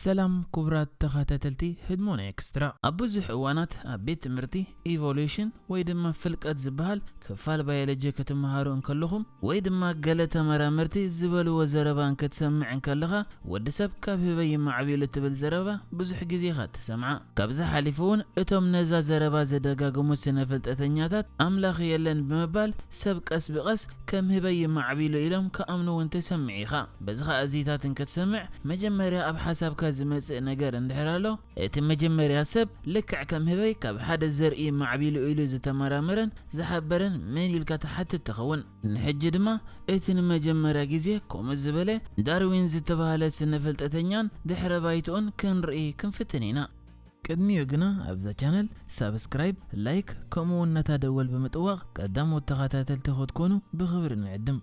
ሰላም ክቡራት ተኸታተልቲ ህድሞና ኤክስትራ። ኣብ ብዙሕ እዋናት ኣብ ቤት ትምህርቲ ኢቮሉሽን ወይ ድማ ፍልቀት ዝበሃል ክፋል ባዮሎጂ ክትመሃሩ እንከለኹም ወይ ድማ ገለ ተመራመርቲ ዝበልዎ ዘረባ እንክትሰምዕ እንከለኻ፣ ወዲ ሰብ ካብ ህበይ ይማዕቢሉ ትብል ዘረባ ብዙሕ ግዜ ኢኻ ትሰምዓ። ካብዚ ሓሊፉ እውን እቶም ነዛ ዘረባ ዘደጋግሙ ስነ ፍልጠተኛታት ኣምላኽ የለን ብምባል ሰብ ቀስ ብቐስ ከም ህበይ ይማዕቢሉ ኢሎም ክኣምኑ እውን ትሰምዕ ኢኻ። በዚ ኸኣ እዚታት እንክትሰምዕ መጀመርያ ኣብ ሓሳብካ ዝመጽእ ነገር እንድሕር ኣሎ፣ እቲ መጀመርያ ሰብ ልክዕ ከም ህበይ ካብ ሓደ ዘርኢ ማዕቢሉ ኢሉ ዝተመራመረን ዝሓበረን መን ኢልካ ትሓትት ትኸውን። ንሕጂ ድማ እቲ ንመጀመርያ ግዜ ከምኡ ዝበለ ዳርዊን ዝተባህለ ስነ ፍልጠተኛን ድሕረ ባይትኡን ክንርኢ ክንፍትን ኢና። ቅድሚኡ ግና ኣብዛ ቻነል ሳብስክራይብ፣ ላይክ ከምኡ እውን ነታ ደወል ብምጥዋቕ ቀዳሞት ተኸታተልቲ ክትኮኑ ብኽብሪ ንዕድም።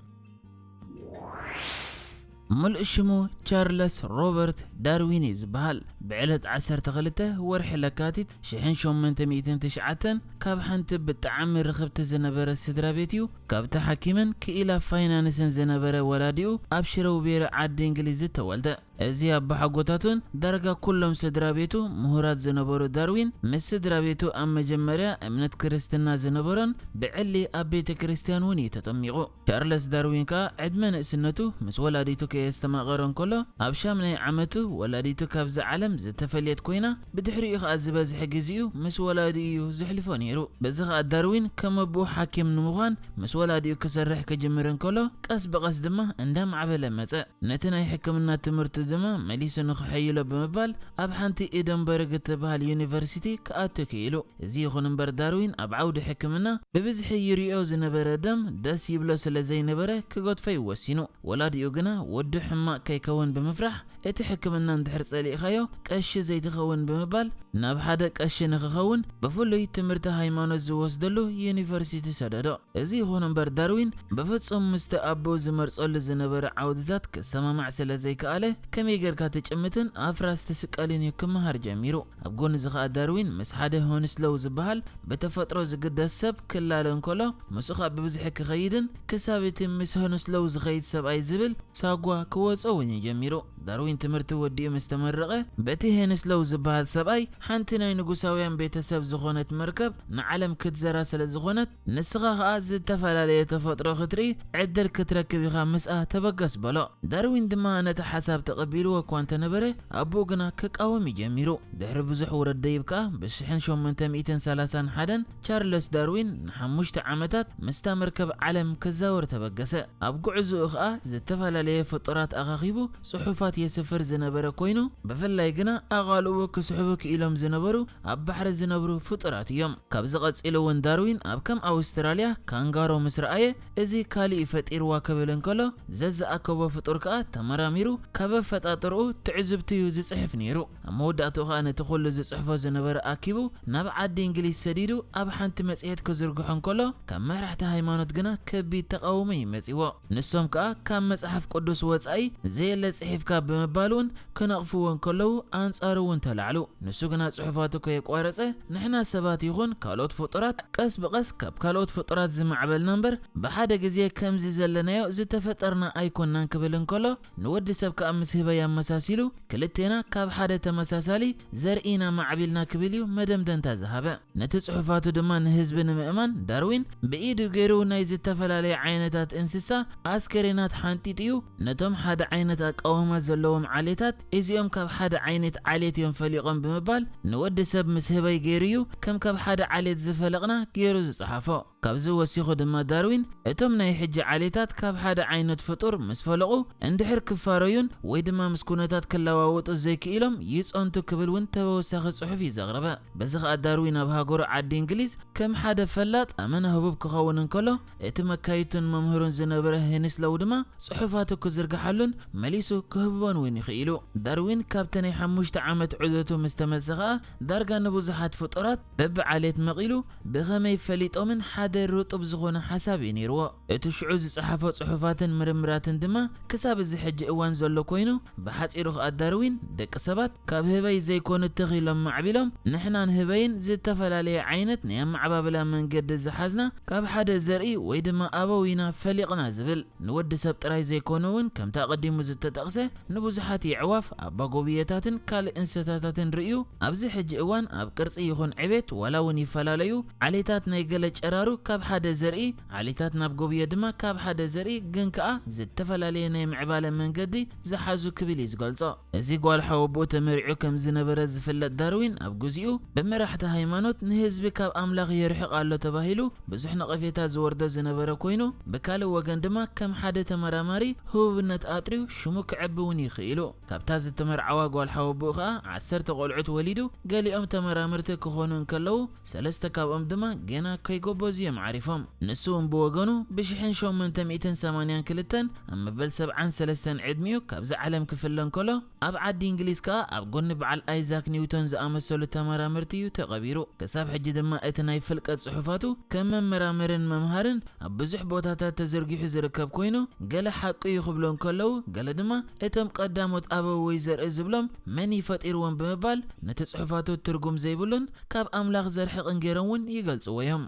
ሙሉእ ሽሙ ቻርለስ ሮበርት ዳርዊን እዩ ዝበሃል። ብዕለት ዓሰርተ ክልተ ወርሒ ለካቲት ሽሕን ሸሞንተ ሚእትን ትሽዓተን ካብ ሓንቲ ብጣዕሚ ርኽብቲ ዝነበረት ስድራ ቤት እዩ። ካብቲ ሓኪምን ክኢላ ፋይናንስን ዝነበረ ወላዲኡ ኣብ ሽረውቤሪ ዓዲ እንግሊዝ ዝተወልደ። እዚ ኣቦሓጎታቱን ዳርጋ ኩሎም ስድራ ቤቱ ምሁራት ዝነበሩ ዳርዊን ምስ ስድራ ቤቱ ኣብ መጀመርያ እምነት ክርስትና ዝነበሮን ብዕሊ ኣብ ቤተ ክርስቲያን እውን እዩ ተጠሚቑ። ቻርለስ ዳርዊን ከኣ ዕድመ ንእስነቱ ምስ ወላዲቱ ከየስተማቐረ እንከሎ ኣብ ሻምናይ ዓመቱ ወላዲቱ ካብዛ ዓለም ዝተፈልየት ኮይና ብድሕሪኡ ከኣ ዝበዝሐ ግዜኡ ምስ ወላዲኡ እዩ ዘሕልፎ ነይሩ። በዚ ከኣ ዳርዊን ከም ኣቦኡ ሓኪም ንምዃን ምስ ወላዲኡ ክሰርሕ ክጅምር እንከሎ ቀስ ብቐስ ድማ እንዳማዕበለ መጸ። ነቲ ናይ ሕክምና ትምህርቱ ድማ መሊሱ ንኽሕይሎ ብምባል ኣብ ሓንቲ ኤደንበርግ እትበሃል ዩኒቨርሲቲ ክኣቱ ክኢሉ። እዚ ይኹን እምበር ዳርዊን ኣብ ዓውዲ ሕክምና ብብዝሒ ይሪኦ ዝነበረ ደም ደስ ይብሎ ስለ ዘይነበረ ክገድፎ እዩ ወሲኑ። ወላዲኡ ግና ወዱ ሕማቕ ከይከውን ብምፍራሕ እቲ ሕክምና እንድሕር ጸሊእኻዮ ቀሺ ዘይትኸውን ብምባል ናብ ሓደ ቀሺ ንኽኸውን ብፍሉይ ትምህርቲ ሃይማኖት ዝወስደሉ ዩኒቨርሲቲ ሰደዶ። እዚ ይኹን እምበር ዳርዊን ብፍጹም ምስቲ ኣቦኡ ዝመርጸሉ ዝነበረ ዓውድታት ክሰማማዕ ስለ ዘይከኣለ ከመይ ጌርካ ትጭምትን ኣፍራስ ትስቀልን እዩ ክመሃር ጀሚሩ። ኣብ ጎኒ እዚ ኸኣ ዳርዊን ምስ ሓደ ሆንስሎው ዝበሃል ብተፈጥሮ ዝግደስ ሰብ ክላለ እንከሎ ምስኡ ኸኣ ብብዝሒ ክኸይድን ክሳብ እቲ ምስ ሆንስሎው ዝኸይድ ሰብኣይ ዝብል ሳጓ ክወጾ እውን እዩ ጀሚሩ። ዳርዊን ትምህርቲ ወዲኡ ምስ ተመረቐ በቲ ሄንስሎው ዝበሃል ሰብኣይ ሓንቲ ናይ ንጉሳውያን ቤተሰብ ዝኾነት መርከብ ንዓለም ክትዘራ ስለ ዝኾነት ንስኻ ኸኣ ዝተፈላለየ ተፈጥሮ ክትርኢ ዕድል ክትረክብ ኢኻ ምስኣ ተበገስ በሎ። ዳርዊን ድማ ነቲ ሓሳብ ተቐቢልዎ እኳ እንተነበረ ኣቦኡ ግና ክቃወም እዩ ጀሚሩ። ድሕሪ ብዙሕ ውረድ ደይብ ከኣ ብሽሕን ሸሞንተ ሚእትን ሰላሳን ሓደን ቻርለስ ዳርዊን ንሓሙሽተ ዓመታት ምስታ መርከብ ዓለም ክዛወር ተበገሰ። ኣብ ጉዕዞኡ ኸኣ ዝተፈላለየ ፍጡራት ኣኻኺቡ ጽሑፋት የስፍር ዝነበረ ኮይኑ ብፍላይ ግና ኣቓልቦ ክስሕቡ ክኢሎም ዝነበሩ ኣብ ባሕሪ ዝነብሩ ፍጡራት እዮም። ካብዚ ቀጺሉ እውን ዳርዊን ኣብ ከም ኣውስትራልያ ካንጋሮ ምስ ረኣየ እዚ ካልእ እዩ ፈጢርዋ ክብል እንከሎ ዘዝኣከቦ ፍጡር ከኣ ተመራሚሩ ካብ ኣፈጣጥርኡ ትዕዝብቱ እዩ ዝጽሕፍ ነይሩ። ኣብ መወዳእትኡ ከኣ ነቲ ኩሉ ዝጽሕፎ ዝነበረ ኣኪቡ ናብ ዓዲ እንግሊዝ ሰዲዱ ኣብ ሓንቲ መጽሔት ክዝርግሖ እንከሎ ካብ መራሕቲ ሃይማኖት ግና ከቢድ ተቓውሞ እዩ መጺዎ። ንሶም ከኣ ካብ መጽሓፍ ቅዱስ ወጻኢ ዘየለ ጽሒፍካ ብምባል እውን ክነቕፍዎ እንከለዉ ኣንጻሩ እውን ተላዕሉ። ንሱ ግና ጽሑፋቱ ከየቋረጸ ንሕና ሰባት ይኹን ካልኦት ፍጡራት ቀስ ብቐስ ካብ ካልኦት ፍጡራት ዝማዕበልና እምበር ብሓደ ግዜ ከምዚ ዘለናዮ ዝተፈጠርና ኣይኮናን ክብል እንከሎ ንወዲ ሰብ ከኣ ምስ ህበይ ኣመሳሲሉ ክልቴና ካብ ሓደ ተመሳሳሊ ዘርኢ ኢና ማዕቢልና ክብል እዩ መደምደምታ ዝሃበ። ነቲ ጽሑፋቱ ድማ ንህዝቢ ንምእማን ዳርዊን ብኢዱ ገይሩ ናይ ዝተፈላለየ ዓይነታት እንስሳ ኣስከሬናት ሓንጢጡ እዩ ነቶም ሓደ ዓይነት ኣቃውማ ዘለዎም ዓሌታት እዚኦም ካብ ሓደ ዓይነት ዓሌት እዮም ፈሊቖም ብምባል ንወዲ ሰብ ምስ ህበይ ገይሩ እዩ ከም ካብ ሓደ ዓሌት ዝፈለቕና ገይሩ ዝጸሓፎ። ካብዚ ወሲኹ ድማ ዳርዊን እቶም ናይ ሕጂ ዓሌታት ካብ ሓደ ዓይነት ፍጡር ምስ ፈለቑ እንድሕር ክፋረዩን ወይ ድማ ምስ ኩነታት ክለዋወጡ ዘይክኢሎም ይጸንቱ ክብል እውን ተወሳኺ ጽሑፍ እዩ ዘቕረበ። በዚ ኸኣ ዳርዊን ኣብ ሃገሩ ዓዲ እንግሊዝ ከም ሓደ ፈላጥ ኣመና ህቡብ ክኸውን እንከሎ እቲ መካይቱን መምህሩን ዝነበረ ሄንስሎው ድማ ጽሑፋቱ ክዝርግሓሉን መሊሱ ክህብቦን እውን ይኽኢሉ። ዳርዊን ካብቲ ናይ ሓሙሽተ ዓመት ዑደቱ ምስ ተመልሰ ኸኣ ዳርጋ ንብዙሓት ፍጡራት በብዓሌት መቒሉ ብኸመይ ፈሊጦምን ሓደ ርጡብ ዝኾነ ሓሳብ እዩ ነይርዎ። እቲ ሽዑ ዝጸሓፎ ጽሑፋትን ምርምራትን ድማ ክሳብ እዚ ሕጂ እዋን ዘሎ ኮይኑ፣ ብሓጺሩ ከኣ ዳርዊን ደቂ ሰባት ካብ ህበይ ዘይኮኑ ትኽ ኢሎም ማዕቢሎም፣ ንሕናን ህበይን ዝተፈላለየ ዓይነት ናይ ኣመዓባብላ መንገዲ ዝሓዝና፣ ካብ ሓደ ዘርኢ ወይ ድማ ኣበዊና ፈሊቕና ዝብል፣ ንወዲ ሰብ ጥራይ ዘይኮነ እውን ከምቲ ኣቐዲሙ ዝተጠቕሰ ንብዙሓት የዕዋፍ፣ ኣባጎብየታትን ካልእ እንስሳታትን ርእዩ፣ ኣብዚ ሕጂ እዋን ኣብ ቅርጺ ይኹን ዕቤት ዋላ እውን ይፈላለዩ፣ ዓሌታት ናይ ገለ ጨራሩ ካብ ሓደ ዘርኢ፣ ዓሌታት ናብ ጎብየ ድማ ካብ ሓደ ዘርኢ ግን ከኣ ዝተፈላለየ ናይ ምዕባለ መንገዲ ዝሓዙ ክብል እዩ ዝገልጾ። እዚ ጓል ሓወቦኡ ተመሪዑ ከም ዝነበረ ዝፍለጥ ዳርዊን ኣብ ግዚኡ ብመራሕቲ ሃይማኖት ንህዝቢ ካብ ኣምላኽ የርሕቕ ኣሎ ተባሂሉ ብዙሕ ነቐፌታ ዝወርዶ ዝነበረ ኮይኑ፣ ብካልእ ወገን ድማ ከም ሓደ ተመራማሪ ህቡብነት ኣጥርዩ ሽሙ ክዕቢ እውን ይኽእሉ። ካብታ ዝተመርዓዋ ጓል ሓወቦኡ ከኣ ዓሰርተ ቆልዑት ወሊዱ፣ ገሊኦም ተመራመርቲ ክኾኑ እንከለዉ፣ ሰለስተ ካብኦም ድማ ገና ከይጎበዙ እዮም ዓሪፎም። ንሱ እውን ብወገኑ ብሽሕን ሸሞንተ ሚእትን ሰማንያን ክልተን ኣብ መበል ሰብዓን ሰለስተን ዕድሚኡ ካብዚ ዓለም ክፍለ እንከሎ፣ ኣብ ዓዲ እንግሊዝ ከኣ ኣብ ጎኒ በዓል ኣይዛክ ኒውቶን ዝኣመሰሉ ተመራመርቲ እዩ ተቐቢሩ። ክሳብ ሕጂ ድማ እቲ ናይ ፍልቀት ጽሑፋቱ ከም መመራመርን መምሃርን ኣብ ብዙሕ ቦታታት ተዘርጊሑ ዝርከብ ኮይኑ፣ ገለ ሓቂ እዩ ክብሉ እንከለዉ፣ ገለ ድማ እቶም ቀዳሞት ኣበወይ ዘርኢ ዝብሎም መን እዩ ፈጢርዎም ብምባል ነቲ ጽሑፋቱ ትርጉም ዘይብሉን ካብ ኣምላኽ ዘርሕቕን ገይሮም እውን ይገልጽዎ እዮም።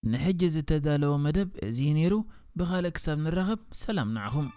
ንሕጂ ዝተዳለወ መደብ እዚ እዩ ነይሩ። ብኻልእ ክሳብ ንራኸብ ሰላም ንዓኹም።